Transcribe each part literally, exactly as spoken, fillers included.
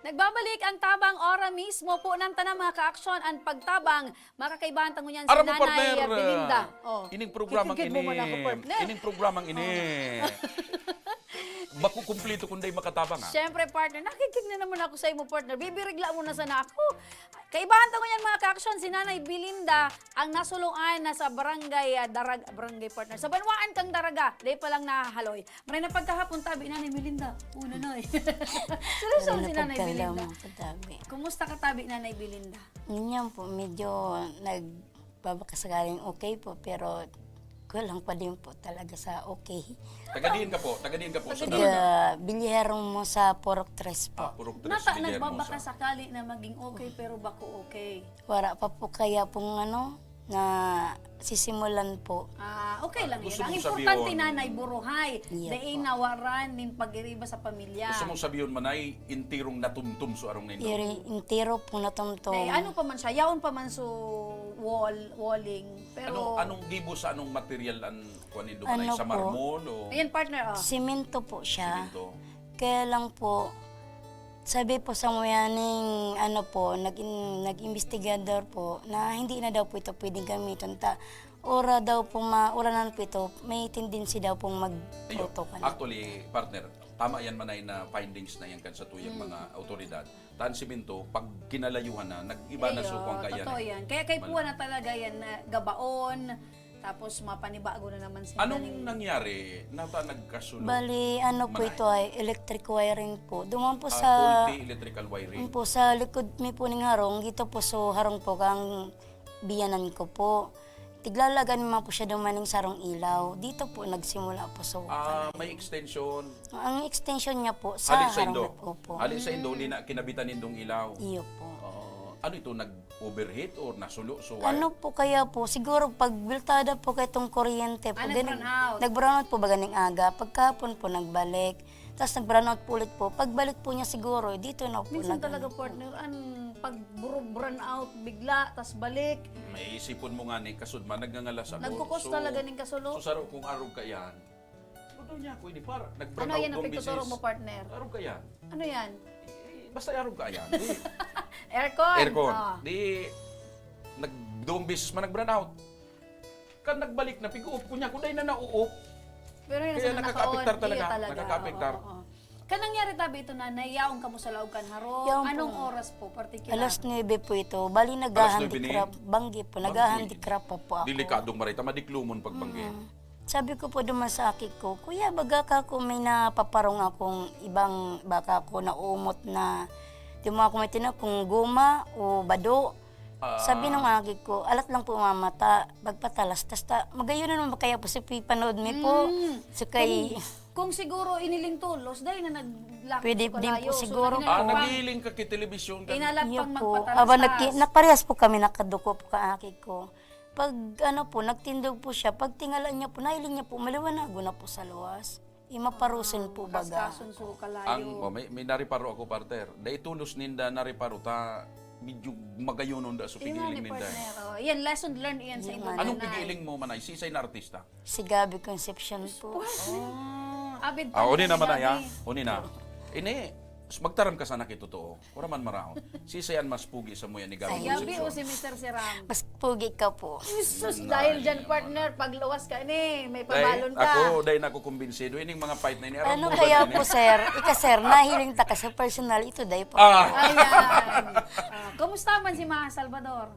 Nagbabalik ang Tabang Ora mismo. Punan ta na, mga ka-aksyon, ang pagtabang. Makakaibahan ta ngunyan si Aram mo, Nanay partner, Belinda. ah, Oh. ining programang Kikigid mo ini, muna ako, partner. ining programang ini, Oh. bako kumpleto kun dai makatabang, ah. Siyempre, partner. Nakikig na naman ako sa imo, partner. Bibirigla mo na sana ako. Kaibahan ta ngunyan, mga ka-aksyon, si Nanay Belinda, ang nasuluan na sa barangay, ah, Darag-, barangay, partner. Sa banwaan kan Daraga, dai pa lang nahahaloy. Maray na pagkahapon, tabi, Nanay Belinda. Una na eh. Seryoso Maray na si Nanay Belinda. pagkahapon, tabi. Kumusta ka, tabi, Nanay Belinda? Ngunyan po, medyo nagbabakasakaling okay po, pero kulang pa din po talaga sa okay. Taga diin ka po? Taga diin ka po sa Taga Daraga? Bilyero mo sa Purok Tres po. Ah, Purok Tres, Nata, Villahermosa. nagbabakasakali na maging okay, pero bako okay. Wala pa po kaya pong ano, na sisimulan po. Ah, okay lang Gusto yan. Ang mong importante, sabihon, Nanay, buruhay. Iya Dai po. nawaran nin pag-iriba sa pamilya. Gusto mong sabihon, Manay, intirong natumtum so arong nindo? Iri, intiro po natumtum. Nay, ano pa man siya? Yaon pa man so wall, walling. Pero Ano, anong gibo sa anong material an kuan nindo, Manay? Ano Sa po? marmol o Ayan, partner, oh. Simento po siya. Simento? Kaya lang po, sabi po sa muya ning, ano po, nag-in-, nag-investigador po na hindi na daw po ito pwedeng gamiton. Ta, ora daw po ma-, uranan po ito, may tendency daw pong Ayun. magputok, ano. Actually, partner, tama yan, Manay, na findings na yan kan sa tuyang Hmm. mga awtoridad. Ta an simento, pag kinalayuhan na, nag-iba na Iyo, so kung kaya totoo na. yan. Kaya kay Mal- puwa na talaga yan na gabaon, tapos mapanibago na naman sila Anong ning nangyari? Nata nagkasulo? Bali, ano po Manay? ito ay electric wiring po. Duman po Ah, sa faulty electrical wiring. Yun po, sa likod mi po ning harong, dito po so harong po kang biyanan ko po. Tiglalagan man po siya duman ning sarong ilaw. Dito po nagsimula po so Ah, may extension. Ang extension niya po sa Hali sa harong indo. na po. Opo. Hali sa indo, Hmm. ni na kinabitan nindong ilaw. Iyo po. Oo. Ano ito, nag-overheat or nasulo? So, why? Ano po kaya po? Siguro pag biltada po kay itong kuryente po, Ah, ganing, nag-brownout. nag-brownout po ba ganing aga? Pagkahapon po, nagbalik. Tas nag-brownout po ulit po. Pagbalik po niya siguro, dito na po Minsan nag- talaga, partner, ang pag-brownout bigla, tas balik. May isipon mo nga ni kasud man, nagngangalas ako. Nagkukos So, talaga ning kasulo. so, saro kung arog ka yan. Ano niya ako, hindi para. Nag-brownout Ano yan ang duwang pigtuturo beses. mo, partner? Arog ka yan. Ano yan? Eh, basta arog ka yan. Di, Aircon. aircon. Ah. Di, nag-, duwang beses man nag-brownout. Kan nagbalik na, pig-uop ko niya, kung dahil na nauup. Pero yun, Kaya sa nakakaapektar nakaon, talaga. iya talaga. Nakakaapektar. Oo, oo. Kan nangyari tabi ito, Nanay, yaon kamo sa laog kan harong. Yaon po. Anong oras po, particular? Alas nuebe po ito. Bali, Alas nuebe ni? naghahandicraft. Banggi po. Banggi. Naghahandicraft pa po ako. Delikadong marita, madiklumon pag banggi. Mm. Sabi ko po duman sa aki ko, "Kuya, baga ka ako may napaparong akong ibang baka ko nauumot na, di mo ako maintindihan kung guma o bado." Ah. Sabi ng aki ko, "Alat lang po, mama, ta pagpatalas, tas ta, magayon na naman kaya po si pipanood mi po." Mm. So, kay Kung, kung siguro iniling tolos, dahil na naglakad Pwede ka din po kalayo. So, siguro inalat po. Ah, pang, nagiling ka kay telebisyon ka. inalat Iyo pang po. magpatalas-tas. Aba, nagki-, nagparehas po kami, nakaduko po ka aki ko. Pag ano po, nagtindog po siya, pag tingala niya po, nahiling niya po, maliwanagon na po sa luwas. Imaparusin po baga. Kaskason, so, kalayo. Ang, oh, may, may nariparo ako, partner. Dai tolos ninda nariparo ta, medyo magayonon da so Yun nga pigiling ni ninda. partner, oh. Yan, lesson learned yan sa Yun iba nga. Anong nanay. pigiling mo, Manay? Sisay na artista? Si Gabby Concepcion po. Ah. Avid Ah, fan uni ni naman na, ya. Gabby. Uni na. Ini, magtaram ka sana kay totoo. Wala man maraot. Sisay an mas pugi sa muya ni Gabby Ay. Concepcion? Si Gabby o si Mister Siram? Mas pugi ka po. Jesus, Ay, dahil dyan, naman. partner, pagluwas ka ni, may Dahil pabalon ka. ako, dahil nakukumbinsido, ining mga fight na ini, aram Ano mo ba kaya yan, po, eh? sir? Ika, sir, nahiling ta ka sa personal, ito dahil po. Ah. Ayan. Ah, kumusta man si Maha Salvador?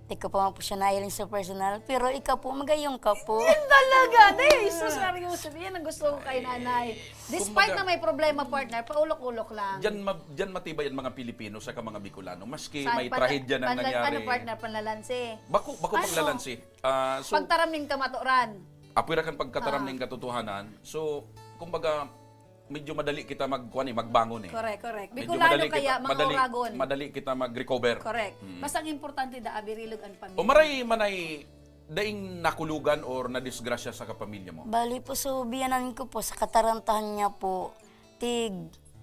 Di ko pa man po siya nahiling sa personal, pero ikaw po, magayon ka po. Yan talaga, dahil Jesus, seryoso. Yan ang gusto ko kay nanay. Despite Kumbaga, na may problema, partner, paulok-ulok lang. Diyan ma-, diyan matibay ang mga Pilipino saka mga Bicolano, maski Saan may panla-, trahedya nang panla-, nangyari. ano, partner, panlalansi? Bako, bako Ano? paglalansi. Ah, so, Pagtaram ning kamaturan. Apwera kan pagkataram Ah. ning katotohanan. So, kumbaga, medyo madali kita mag-, kuwan eh, magbangon eh. Correct, correct. Medyo Bicolano madali kaya, kita, mga madali, Oragon. madali kita mag-recover. Correct. Mm. Basta ang importante, da, abirilog ang pamilya. O maray, Manay, daing nakulugan or nadisgrasya sa kapamilya mo? Bali po, so, biyanan ko po, sa katarantahan niya po, tig,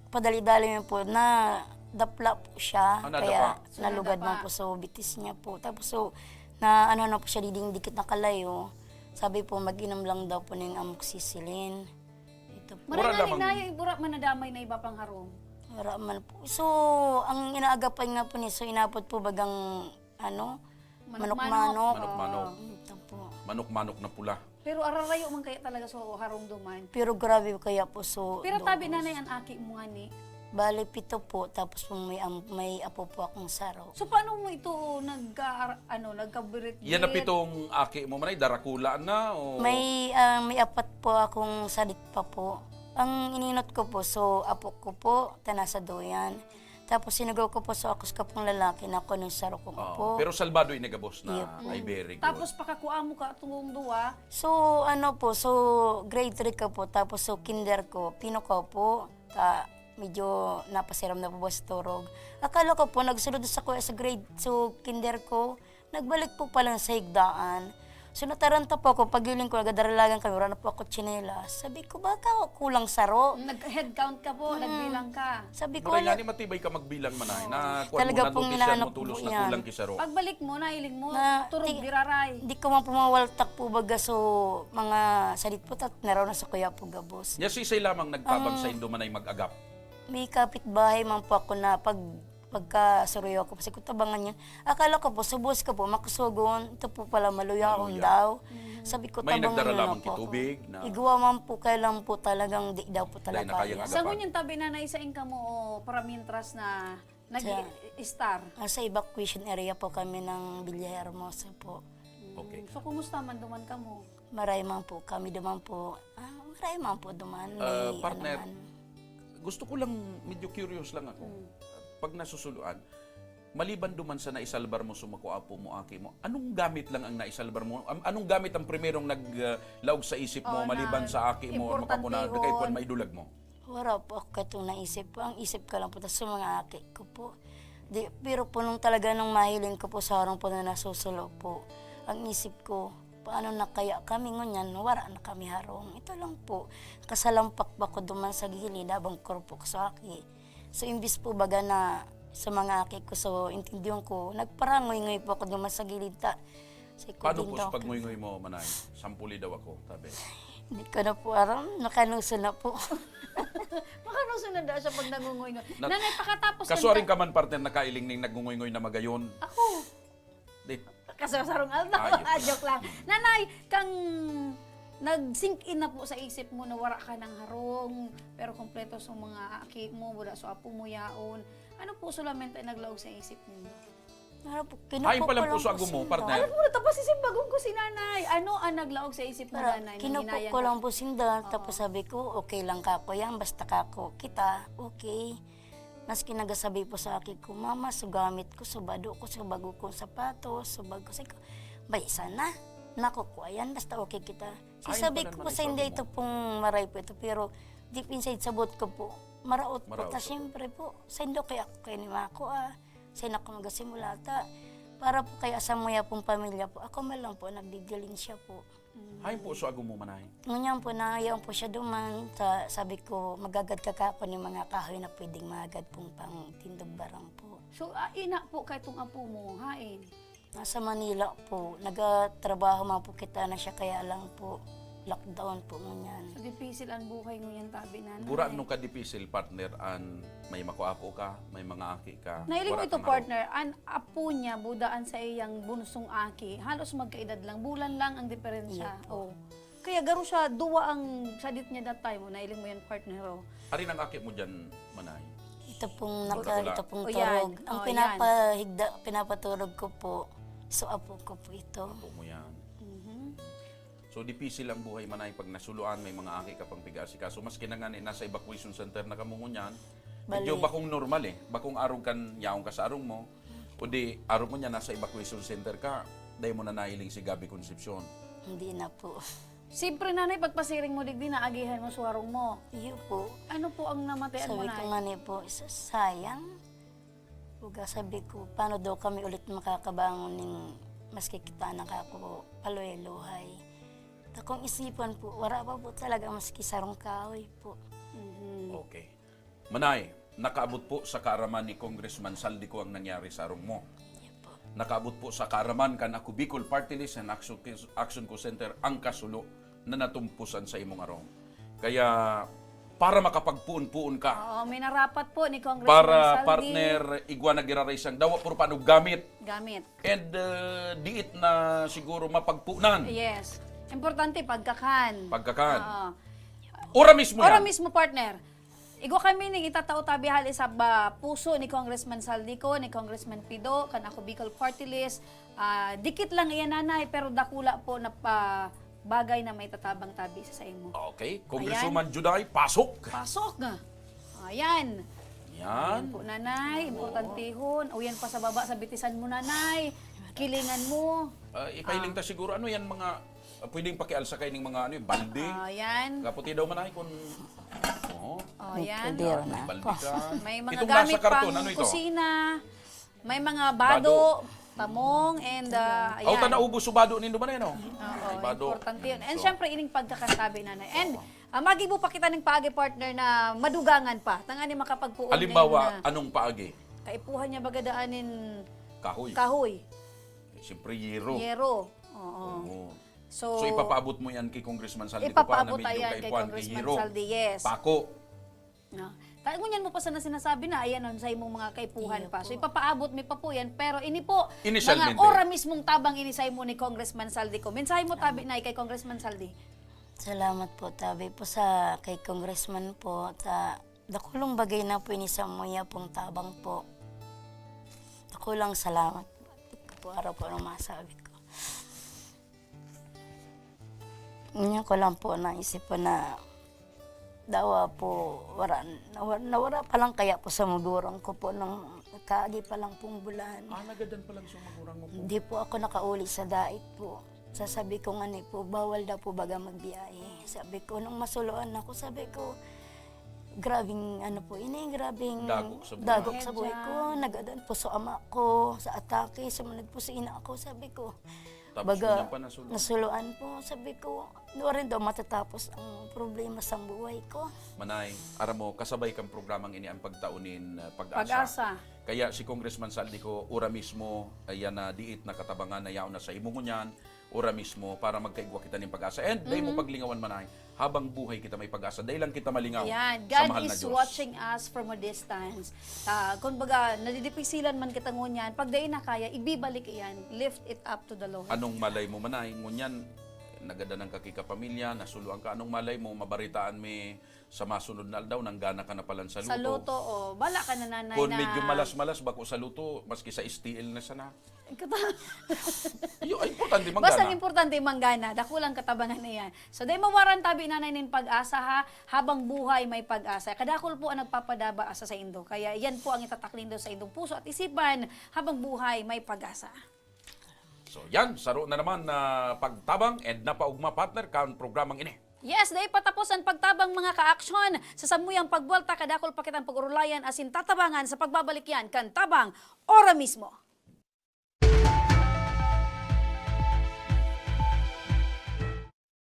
padali-dali niya po, na dapla po siya. Ah, nadapa. Kaya So, nalugad nadapa. man po, so, bitis niya po. Tapos, so, na ano na po siya, diding dikit na kalayo. Sabi po, mag-inom lang daw po ng amoxicillin. Ito po. Maray Wala na lamang ninaya, ibura man nadamay na iba pang harong. Wala man po. So, ang inaagapay nga po ni, so, inapot po bagang, ano, manok-manok. Manok-manok. Ito po. Manok-manok na pula. Pero ararayo man kaya talaga sa harong duman. Pero grabe kaya po, so, Pero tabi, dugos. Nanay, an aki mo ngani? Bale, pito po, tapos po may am-, may apo po akong saro. So, paano mo ito nagka-, ano, nagkabirit-birit? Yan na pitong aki mo, manay, darakula na, o? May, ah, may apat po akong sadit pa po. Ang ininot ko po, so, apo ko po, ta nasa duyan. Tapos sinugo ko po, so, ako sa kapong lalaki na ako nung saro kong Oo, apo. Pero salbado ini gabos na. Iyo po. Ay, very good. Tapos pakakua mo ka itong duwa? So, ano po, so, grade three ko po, tapos, so, kinder ko, pinukaw po. Ta, medyo napasiram na po ba sa turog. Akala ko po, nagsunod sa kuya sa grade, so, kinder ko, nagbalik po pala sa higdaan. So, nataranta po ako, pagiling ko, nagadaralangan kami, wala na po ako tsinelas. Sabi ko, "Baka kulang saro." Nag-head count ka po, Mm. nagbilang ka. Sabi ko, Maray "Wala." Ngani matibay ka magbilang, manay, Oo. na kuwan mo, Talaga pong na-noticean inaano mo ko tulos po na yan. kulang ki saro. Pagbalik mo, nahiling mo, Na turog ti-, giraray. Di ko man pumawaltak po baga, so, mga sadit po, tat-, naraw na sa kuya po gabos. Nya, sisay lamang nagtabang Ah. sa indo, manay, mag-agap? May kapitbahay man po ako na pag, pagkasuruyo ako, kasi ko tabangan niya. Akala ko po, sa buwas ko po, makusugon. Ito po pala, maluyaon Maluya. daw. Mm. Sabi ko, May "Tabangan nagdara niyo na lamang po ako." kitubig na Igwa man po, kaya lang po talagang di daw po Dahil talaga na kaya kaya. nga Sa agapan. ngunyan tabi na naisa in kamo, o, para mintras na Sa nag-i-, star? Ah, sa evacuation area po kami ng Villahermosa po. Mm. Okay. So, kumusta man duman kamo? Maray man po kami duman po. Ah, maray man po duman. Ah, May partner, ano man. gusto ko lang, medyo curious lang ako. Mm. Pag nasusuluan, maliban duman sa naisalbar mo sa makuapo mo, aki mo, anong gamit lang ang naisalbar mo? Am-, anong gamit ang primerong nag, ah, laog sa isip mo, Oh, maliban na sa aki mo, importante makapunado, kay yun. Kwan maidulag mo? Wala po ako katong naisip po. Ang isip ko lang po, tas sa mga aki ko po. Di, pero po nung talaga nung mahiling ko po sa harong po na nasusulo po, ang isip ko, "Paano na kaya kami ngunyan? Wala na kami harong." Ito lang po, kasalampak pa ko duman sa gilid habang kurupok sa aki. So, imbis po baga na sa mga aki ko, so, intindihan ko, nagparangoy-ngoy po ako duman sa gilid ta. Sabi ko, Paano "Di po na sa ako." pagngoy-ngoy mo, Manay? Sampuli daw ako, tabi. Hindi ko na po aram. Nakanuso na po. Makanuso na daw siya pag nangungoy-ngoy. Na-, Nanay, pakatapos kan Kasuaring ka- ka man, partner, nakailing ning nagngungoy-ngoy na magayon. Ako. Di. Kasasarong aldaw. Ah, yun. Ah, joke lang. Nanay, kang nag-sink in na po sa isip mo na wara ka ng harong, pero kompleto sa mga aki mo, wala sa apo mo yaon. Ano po solamente ang naglaog sa isip mo? Ano po, Ay, kinupo pala ko lang po sa po ago mo, sinda. partner. Alam mo, tapos isip bagong ko si nanay. Ano ang naglaog sa isip mo, Para nanay, nang kinupo hinayang ko ka? lang po sinda, Oo. tapos sabi ko, "Okay lang kako yan, basta kako kita, okay." Maski nagasabi po sa aki ko, "Mama, sugamit ko, subado ko, subag ko kong sapatos, subag ko." Sabi ko, "Bay, sana, nakukuha yan, basta okay kita." Ay, Sasabi pala ko po naman sa ito hindi mo. ito pong maray po ito, pero deep inside, sabot ko po, maraot po Maraot ta, ka po. siyempre po, sa indo kaya ako kayo ni Mako, ah. Sa ina ko magasimula ta. Para po kaya sa muya pong pamilya po, ako man lang po, nagdidiling siya po. Mm. Hain po sa ago mo, Manay? Ngunyan po, nahayaon po siya duman. Sa, sabi ko, "Magagad ka kako ni mga kahoy na pwedeng magad pong pang tindog barang po." So, ah, ina po kay itong apo mo, hain? Nasa Manila po. Nagatrabaho man po kita na siya, kaya lang po, lockdown po ngunyan. So, dipisil ang buhay ngunyan, tabi, nanay. Gurano ka dipisil, partner, an may makuapo ka, may mga aki ka, Nailing mo wara ito, kang harong. partner, an apo niya, budaan sa iyang bunsong aki, halos magkaedad lang, bulan lang ang diferensya. Iya po. Oh. Kaya garo siya, duwa ang sadit niya that time, oh, nailing mo yan, partner, oh. Ari nang aki mo dyan, Manay? Ito pong Wala, naka-, wala. ito pong Oh, yan. turog. Ang Oh, yan. pinapahigda-, pinapaturog ko po, so apo ko po ito. Apo mo yan. Mhm. So, dipisil ang buhay, Manay, pag nasuluan, may mga aki ka pang pig-aasikaso. Maski na nga ni, nasa evacuation center na kamo ngunyan, medyo Bali. bakong normal eh. Bakong arog kan yaon ka sa arog mo, o di, arog mo niya, nasa evacuation center ka, dahil mo na nahiling si Gabby Concepcion. Hindi na po. Siyempre, nanay, pagpasiring mo, digdi, naagihan mo sa harong mo. Iyo po. Ano po ang namatian mo, Sabi ko Nay? nga ni po, "Sa-, sayang." Uga, sabi ko, "Paano daw kami ulit makakabangon ning maski kita na kako paluhay-luhay?" Takong isipan po, wala pa po talaga maski sarong kahoy po. Mhm. Okay. Manay, nakaabot po sa kaaraman ni Congressman Zaldy Co ang nangyari sa arong mo. Iya po. Nakaabot po sa kaaraman kan Ako Bicol Party List and Action, Action Co Center ang kasulo na natumposan sa imong arong. Kaya, para makapagpoon-poon ka. Oo, minarapat po ni Congressman Para, Saldi. Partner, igwa na giraray siyang dawa, pero paano gamit? Gamit. And uh, diit na siguro mapagpunan. Yes. Importante, pagkakan. Pagkakan. Oo. Ora mismo Ora yan. Mismo, partner. Igwa kami ning itatao tabi hali sa ba, puso ni Congressman Saldico, ni Congressman Pido, kan Ako Bicol Party List. Ah, dikit lang iyan, nanay, pero dakula po na pa, bagay na may tatabang tabi sa saimo. Okay. Congresswoman Juday, pasok. Pasok nga. Ayan. Yan. Ayan po, nanay. Importantihon. O yan pa sa baba, sa bitisan mo, nanay. Kilingan mo. Uh, ipahiling ta siguro, ano yan, mga, uh, pwedeng pakialsa kayo ng mga, ano, yung balde. Ayan. Kaputi daw man ay kung, oh, O, yan. Kaldero na. balde ka. May mga Itong gamit nasa karton, pang ano ito? Kusina. May mga bado, tamong, and uh, Aw, ayan. ta naubos subado nindo man eh, no? Oo, May bado. Importante yun. And So, syempre, ining pagkakantabi, nanay. And uh, magibo pa kita ng paagi, partner, na madugangan pa. Tangani makapagpuon Halimbawa, na anong paagi? Kaipuhan niya baga daan nin Kahoy. Kahoy. Siyempre, yero. Yero. Oo. Oo. So, So, ipapaabot mo yan kay Congressman Saldi Ipapaabot Cupang na medyo ayan kay kaipuhan Congressman yero. Saldi, yes. Pako. No. Ta- ngunyan mo pa sana sinasabi na ayan on sa imong mga kaipuhan Iyo pa. So po. Ipapaabot mi pa po yan, pero ini po Inisyalmente. Mga ora mismong tabang ini sa imo ni Congressman Saldi ko. Mensahe mo tabi na kay Congressman Saldi. Salamat po, tabi po sa kay Congressman po. Ta, dakulong bagay na po ini sa muya pong tabang po. Dakulang salamat po. Araw po ang masabi ko. Ngayon ko lang po naisip po na dawa po, wala, nawala, nawala pa lang kaya po sa magurang ko po nung kaagi pa lang pong bulan. Ah, nagadan pa lang sa magurang mo po. Hindi po ako nakauli sa dait po. Sasabi ko nga ni po, bawal daw po baga magbiyahe. Sabi ko, nung masuluan ako, sabi ko, grabing ano po ini, grabing Dagok sa buhay. dagok sa buhay ko. Nagadan po sa ama ko, sa atake, sumunod po sa ina ko, sabi ko. Tapos Baga, yun pa nasuluan. Nasuluan po, sabi ko, di rin daw matatapos ang problema sa buhay ko. Manay, aram mo, kasabay kang programang ini ang pagtao nin uh, pag-asa. Pag-asa. Kaya si Congressman Saldi ko, ura mismo, ayan na diit na katabangan na yaon na sa imo ngunyan, ura mismo, para magkaigwa kita nin pag-asa. And dahil mo paglingawan, Manay, habang buhay kita may pag-asa. Dahil lang kita malingaw Ayan, sa God mahal na is Diyos. Watching us from a distance. Ah, kung baga, nadidipisilan man kita ngunyan, pag dai na kaya, ibibalik iyan, lift it up to the Lord. Anong malay mo, Manay? Ngunyan, nagadan ang kakikapamilya, nasuluan ka. Anong malay mo, mabaritaan mi sa masunod na aldaw, nanggana ka na palan sa luto. Sa luto, oh. Bala ka na, nanay, Kung na medyo malas-malas, bako sa luto, maski sa S T L na sana. Iyo, ay, importante, manggana. Basta importante, manggana. Dakulang katabangan na yan. So, dahil mawaran tabi, nanay, nin pag-asa, ha? Habang buhay, may pag-asa. Kadakul po ang nagpapadaba sa saindo. Kaya yan po ang itatak nindo sa indong puso at isipan, habang buhay, may pag-asa. So, yan. Saro na naman na pagtabang and napaugma, partner, kan programang ini. Yes, dai patapos ang pagtabang, mga kaaksyon. Sa samuyang pagbuwalta, kadakul pa kitang pag-urulayan asin tatabangan sa pagbabalik yan kan Tabang, ora mismo.